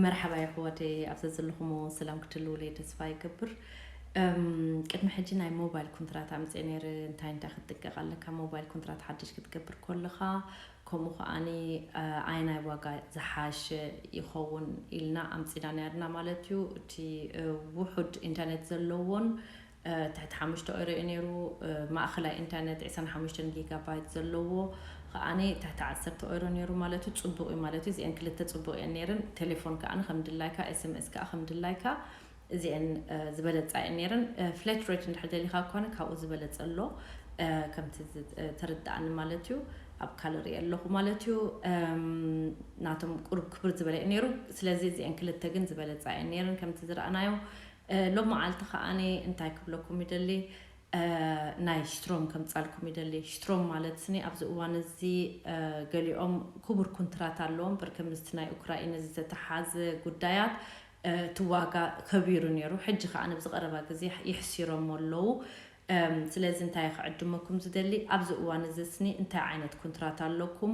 መርሓባ የሕዋተይ፣ ኣብ ዘዘለኹሞ ሰላም ክትህልውለይ ተስፋ ይገብር። እም፣ ቅድሚ ሕጂ ናይ ሞባይል ኮንትራት ኣምፅእ ነይረ። እንታይ እንታይ ክትጥቀቕ ኣለካ ሞባይል ኮንትራት ሓድሽ ክትገብር ከለኻ፣ ከምኡ ከዓኒ ኣየናይ ዋጋ ዝሓሸ ይኸውን ኢልና ኣምፂና ነርና ማለት እዩ። እቲ ውሑድ ኢንተርኔት ዘለዎን ትሕቲ ሓሙሽተ ኦይሮ እዩ ነይሩ። ማእኸላይ ኢንተርኔት ዕስራን ሓሙሽተን ጊጋባይት ዘለዎ ከዓኒ ትሕቲ ዓሰርተ ኦይሮ ነይሩ ማለት እዩ። ፅቡቕ እዩ ማለት እዩ። እዚአን ክልተ ፅቡቕ እየን ነይረን። ቴሌፎን ከዓኒ ከም ድላይካ፣ ኤስኤምኤስ ከዓ ከም ድላይካ፣ እዚአን ዝበለፃ እየን ነይረን። ፍሌት ሬት እንድሕር ደሊኻ ኮነ ካብኡ ዝበለፀ ኣሎ፣ ከምቲ ተረዳእኒ ማለት እዩ። ኣብ ካልእ ሪአ ኣለኹ ማለት እዩ። ናቶም ቁሩብ ክብር ዝበለ እዩ ነይሩ። ስለዚ እዚአን ክልተ ግን ዝበለፃ እየን ነይረን ከምቲ ዝረኣናዮ። ሎም መዓልቲ ከዓኒ እንታይ ክብለኩም ይደሊ፣ ናይ ሽትሮም ከምፃልኩም ይደሊ። ሽትሮም ማለት ስኒ ኣብዚ እዋን እዚ ገሊኦም ክቡር ኩንትራት ኣለዎም፣ ብርክ ምስቲ ናይ ኡክራይን ዝተተሓዘ ጉዳያት እቲ ዋጋ ከቢሩ ነይሩ። ሕጂ ከዓኒ ኣብዚ ቀረባ ግዜ ይሕሲሮም ኣለዉ። ስለዚ እንታይ ክዕድመኩም ዝደሊ፣ ኣብዚ እዋን እዚ ስኒ እንታይ ዓይነት ኩንትራት ኣለኩም፣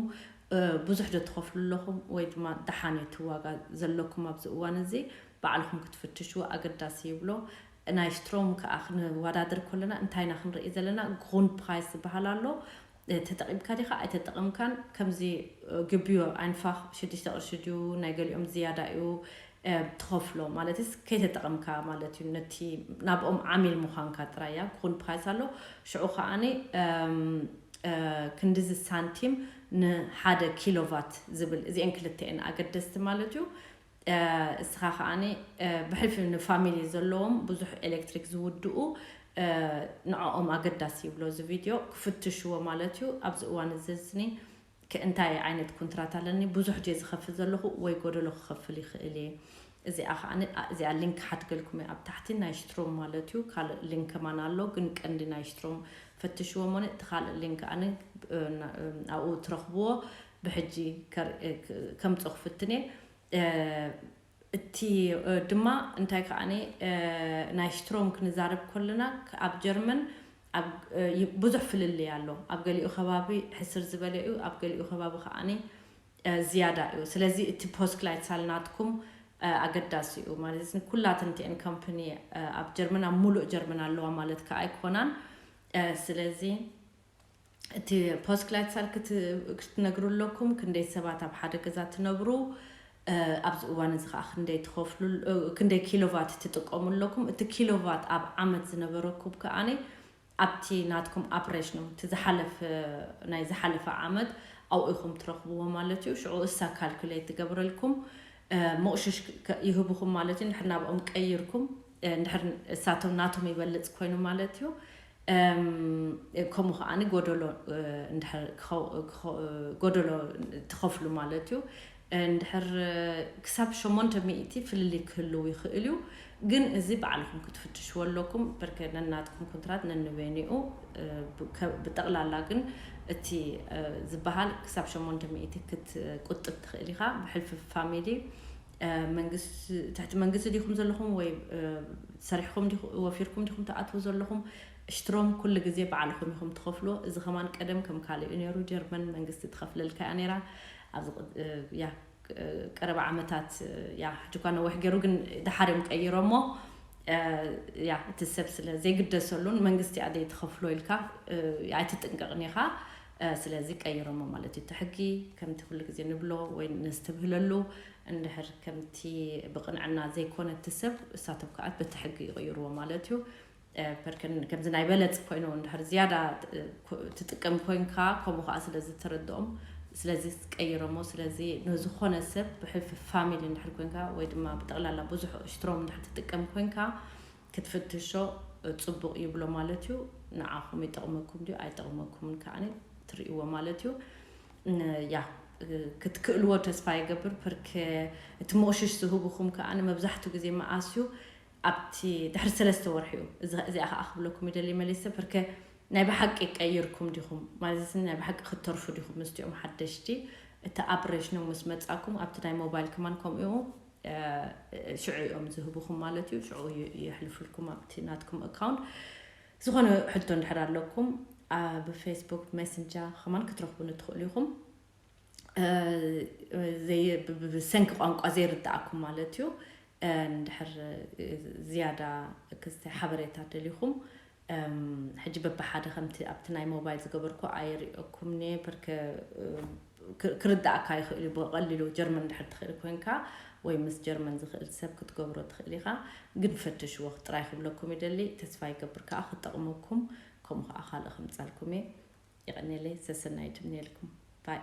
ብዙሕ ዶ ትኸፍሉ ኣለኹም ወይ ድማ ደሓን እቲ ዋጋ ዘለኩም ኣብዚ እዋን እዚ ባዕልኹም ክትፍትሽዎ ኣገዳሲ ይብሎ። ናይ ሽትሮም ከዓ ክንወዳደር ከለና እንታይ ኢና ክንርኢ ዘለና፣ ግሩንድ ፕራይስ ዝበሃል ኣሎ። ተጠቂምካ ዲኻ ኣይተጠቀምካን፣ ከምዚ ግብዮ ኣይንፋኽ ሽዱሽተ ቅርሺ ድዩ፣ ናይ ገሊኦም ዝያዳ እዩ ትኸፍሎ ማለት ስ ከይተጠቀምካ ማለት እዩ። ነቲ ናብኦም ዓሚል ምዃንካ ጥራይ እያ። ግሩንድ ፕራይስ ኣሎ። ሽዑ ከዓኒ ክንድዚ ሳንቲም ንሓደ ኪሎቫት ዝብል፣ እዚአን ክልተ እየን ኣገደስቲ ማለት እዩ። እስኻ ከዓኒ ብሕልፊ ንፋሚሊ ዘለዎም ብዙሕ ኤሌክትሪክ ዝውድኡ ንዕኦም ኣገዳሲ ይብሎ እዚ ቪድዮ ክፍትሽዎ ማለት እዩ። ኣብዚ እዋን እዚ ስኒ እንታይ ዓይነት ኩንትራት ኣለኒ፣ ብዙሕ ድየ ዝኸፍል ዘለኹ ወይ ጎደሎ ክኸፍል ይኽእል እየ። እዚኣ ከዓኒ እዚኣ ሊንክ ሓድገልኩም እየ ኣብ ታሕቲ ናይ ሽትሮም ማለት እዩ። ካልእ ሊንክ ከማን ኣሎ፣ ግን ቀንዲ ናይ ሽትሮም ፈትሽዎ እሞ እቲ ካልእ ሊንክ ኣነ ኣብኡ ትረኽብዎ። ብሕጂ ከምፅኦ ክፍትን እየ። እቲ ድማ እንታይ ከዓኒ ናይ ሽትሮም ክንዛረብ ከለና ኣብ ጀርመን ብዙሕ ፍልልይ ኣሎ። ኣብ ገሊኡ ከባቢ ሕስር ዝበለ እዩ፣ ኣብ ገሊኡ ከባቢ ከዓኒ ዝያዳ እዩ። ስለዚ እቲ ፖስክላይት ሳልናትኩም ኣገዳሲ እዩ ማለት ኩላተን ቲኤን ካምፕኒ ኣብ ጀርመን ኣብ ሙሉእ ጀርመን ኣለዋ ማለት ከዓ ኣይኮናን። ስለዚ እቲ ፖስክላይት ሳል ክትነግሩ ኣለኩም፣ ክንደይ ሰባት ኣብ ሓደ ገዛ ትነብሩ፣ ኣብዚ እዋን እዚ ከዓ ክንደይ ትኸፍሉ፣ ክንደይ ኪሎቫት ትጥቀሙ ኣለኩም። እቲ ኪሎቫት ኣብ ዓመት ዝነበረኩም ከዓኒ ኣብቲ ናትኩም ኣፕሬሽኑ እቲ ዝሓለፈ ናይ ዝሓለፈ ዓመት ኣብኡ ኢኹም ትረኽብዎ ማለት እዩ። ሽዑ እሳ ካልኩሌት ትገብረልኩም። መቑሽሽ ይህብኹም ማለት እዩ። እንድሕር ናብኦም ቀይርኩም እንድሕር እሳቶም ናቶም ይበልፅ ኮይኑ ማለት እዩ። ከምኡ ከዓኒ ጎደሎ እንድሕር ጎደሎ ትኸፍሉ ማለት እዩ። እንድሕር ክሳብ ሸሞንተ ሚእቲ ፍልልይ ክህልው ይኽእል እዩ። ግን እዚ ባዕልኹም ክትፍትሽዎ ኣለኩም። ብርክ ነናትኩም ኮንትራት ነንበይኒኡ ብጠቕላላ ግን እቲ ዝበሃል ክሳብ ሸሞንተ ሚእቲ ክትቁጥብ ትኽእል ኢኻ። ብሕልፊ ፋሚሊ ትሕቲ መንግስቲ ዲኹም ዘለኹም ወይ ሰሪሕኩም ወፊርኩም ዲኹም ትኣትዉ ዘለኹም? ሽትሮም ኩሉ ግዜ ባዕልኹም ኢኹም ትኸፍልዎ። እዚ ከማን ቀደም ከም ካልእ እዩ ነይሩ። ጀርመን መንግስቲ ትኸፍለልካ እያ ነይራ። ኣብዚ ቀረባ ዓመታት ያ ሕጂ እኳ ነዊሕ ገይሩ ግን ደሓር እዮም ቀይሮሞ። ያ እቲ ሰብ ስለ ዘይግደሰሉን መንግስቲ እያ ዘይትኸፍሎ ኢልካ ኣይትጥንቀቕን ኢኻ። ስለዚ ቀይሮሞ ማለት እዩ እቲ ሕጊ። ከምቲ ኩሉ ግዜ ንብሎ ወይ ነስትብህለሉ እንድሕር ከምቲ ብቕንዕና ዘይኮነ እቲ ሰብ እሳቶም ከኣ በቲ ሕጊ ይቕይርዎ ማለት እዩ። ከምዚ ናይ በለፅ ኮይኑ እንድሕር ዝያዳ ትጥቀም ኮይንካ ከምኡ ከዓ ስለዚ ተረድኦም ስለዚ ቀይሮሞ። ስለዚ ንዝኾነ ሰብ ብሕልፊ ፋሚሊ እንድሕር ኮይንካ ወይ ድማ ብጠቕላላ ብዙሕ ሽትሮም እንድሕር ትጥቀም ኮይንካ ክትፍትሾ ፅቡቕ ይብሎ ማለት እዩ። ንዓኹም ይጠቕመኩም ድዩ ኣይጠቕመኩምን ከዓ ትርእይዎ ማለት እዩ። ያ ክትክእልዎ ተስፋ ይገብር። ፕርክ እቲ መቑሽሽ ዝህብኹም ከዓ መብዛሕትኡ ግዜ መኣስ እዩ ኣብቲ ድሕሪ ሰለስተ ወርሒ እዩ። እዚኣ ከዓ ክብለኩም ይደሊ መሊሰ ፕርከ ናይ ብሓቂ ቀይርኩም ዲኹም ማለት ናይ ብሓቂ ክትተርፉ ዲኹም ምስቲኦም ሓደሽቲ እቲ ኣፕሬሽኖም ምስ መፃኩም ኣብቲ ናይ ሞባይል ከማን ከምኡ ሽዑ እዮም ዝህብኹም ማለት እዩ። ሽዑ የሕልፍልኩም ኣብቲ ናትኩም ኣካውንት። ዝኾነ ሕቶ እንድሕር ኣለኩም ኣብ ፌስቡክ ሜሰንጀር ከማን ክትረኽቡኒ ትኽእሉ ኢኹም። ብሰንኪ ቋንቋ ዘይርዳእኩም ማለት እዩ። እንድሕር ዝያዳ ክስተ ሓበሬታ ደሊኹም ሕጂ በብሓደ ከምቲ ኣብቲ ናይ ሞባይል ዝገበርኩ ኣየርእየኩምኒ። ብርከ ክርዳእካ ይኽእል እዩ ብቐሊሉ። ጀርመን እንድሕር ትኽእል ኮንካ ወይ ምስ ጀርመን ዝኽእል ሰብ ክትገብሮ ትኽእል ኢኻ። ግን ፈትሽዎ ጥራይ ክብለኩም ይደሊ። ተስፋ ይገብር ከዓ ክጠቕመኩም፣ ከምኡ ከዓ ካልእ ከምፃልኩም እየ። የቐኔለይ። ሰሰናዩ ትምኔልኩም። ባይ።